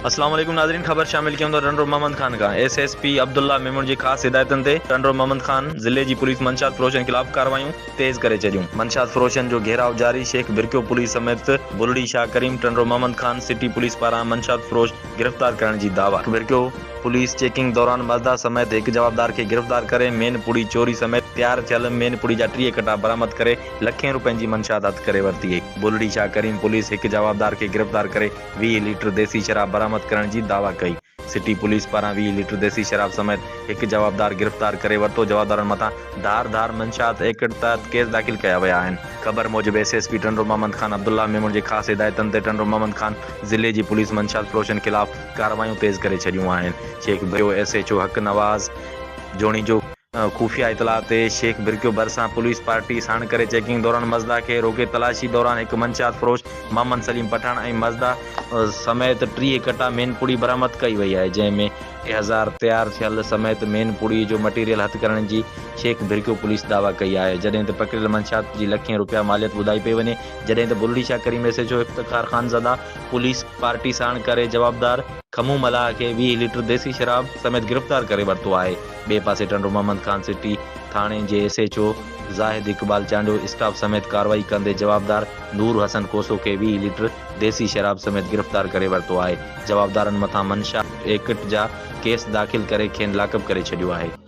اسلام عليڪم ناظرين خبر شامل ڪيون ٿا ٽنڊو محمد خان کان S S P Abdullah Memon جي خاص هدايتن تي ٽنڊو محمد خان ضلعي جي پوليس منشيات فروشن خلاف ڪارروايون تيز ڪري ڇڏيون منشيات فروشن جو گهيراء جاري شيخ ڀرڪيو پوليس سميت بلڙي شاهه ڪريم ٽنڊو محمد خان سٽي پوليس پاران منشيات فروش گرفتار ڪرڻ جي دعويٰ ڀرڪيو پوليس چيڪنگ دوران مزدا سميت هڪ جوابدار کي گرفتار ڪري مين پڙي چوري سميت تيار ٿيل مين پڙي جا 30 ڪٽا برآمد ڪري لکين روپين جي منشيات هٿ ڪري ورتي بلڙي شاهه ڪريم پوليس هڪ جوابدار کي گرفتار ڪري 20 ليٽر ديسي شراب برآمد ڪرڻ جي دعويٰ ڪئي. سٽي پوليس پاران 20 ليٽر ديسي شراب سميت هڪ جوابدار گرفتار ڪري ورتو، جوابدارن مٿان ڌار ڌار منشيات ايڪٽ تحت ڪيس داخل ڪيا ويا آهن. خبر موجب S S P Tando Muhammad Khan Abdullah Memon جي خاص هدايتن تي ٽنڊو محمد خان ضلعي جي پوليس منشيات فروشن خلاف ڪارروايون تيز ڪري ڇڏيون آهن. شيخ ڀريو S H O Haq Nawaz Junejo خفيه اطلاع تي شيخ ڀرڪيو ڀرسان پوليس پارٽي ساڻ ڪري چيڪنگ دوران مزدا کي روڪي تلاشي دوران هڪ منشيات فروش محمد سليم پٺاڻ ۽ مزدا سميت 30 ڪٽا مين پڙي برآمد ڪئي وئي آهي جنهن ۾ 3000 تيار ٿيل سميت مين پڙي جو مٽيريل هٿ ڪرڻ جي شيخ ڀرڪيو پوليس دعويٰ ڪئي آهي جڏهن ته پڪڙيل منشيات جي لکين روپيا ماليت ٻڌائي پئي وڃي جڏهن ته Bulri Shah Karim S H O Iftikhar Khanzada police party ساڻ ڪري جوابدار کمون ملاح کي 20 ليٽر ديسي شراب سميت گرفتار ڪري ورتو آهي. ٻئي پاسي ٽنڊو محمد خان سٽي ٿاڻي جي S H O Zahid Iqbal Chandio staff سميت ڪارروائي ڪندي جوابدار نور حسن کوسو کي 20 ليٽر ديسي شراب سميت گرفتار ڪري ورتو آهي. جوابدارن مٿان منشا ايڪٽ جا ڪيس داخل ڪري کين لاڪپ ڪري ڇڏيو آهي.